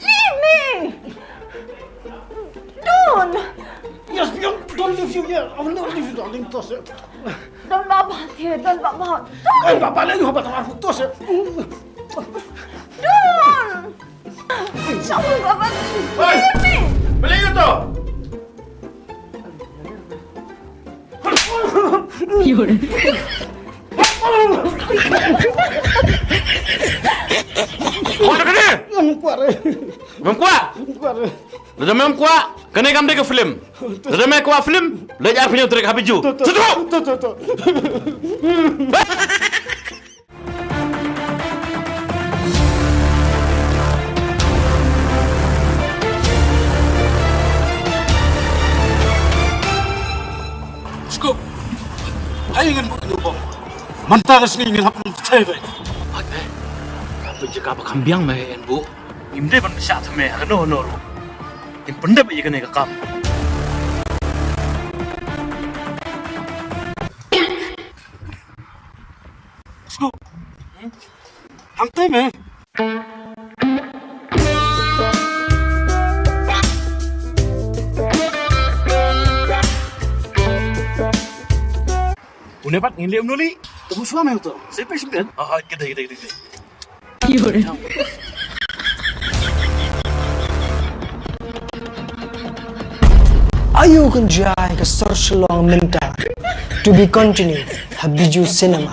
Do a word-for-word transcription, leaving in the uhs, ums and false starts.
Leave me! Don't! Yes, Biang, don't leave you here. I will not leave you, darling. Don't say. Don't, Baba, dear, don't, Baba. Don't! Hey, Baba, let you have a, don't say. Don't! Don't, Baba. Hey! Leave me! Balik you tu! Kwah dah kene? Ngam kwah re. Ngam kwah? Ngam kwah re. Lada mem kwah, kane kam dei ka film. Lada mem kwah film, leit arphew hynñiew tarik ha Bijou. To, to, to, to, to. Scoop. Ai ngin buh ïa u bom. Mynta ka sngi ngin hap nang pynthei beit. Hooid me. Ka pynjaka ba kham biang me en buh. Ngim dei ban pynshah thymmai ha kano kano ruh. Ngin pyndep ïa kane ka kam. Scoop. Hangtei me. Une pat ngin leh u nuli. Tunggu shuwa me uto. Sai pei shim den. Ah, ah, kete, kete, kete, kete. Aïu kan jai ka sor Shillong mynta. To be continued ha Bijou Cinema.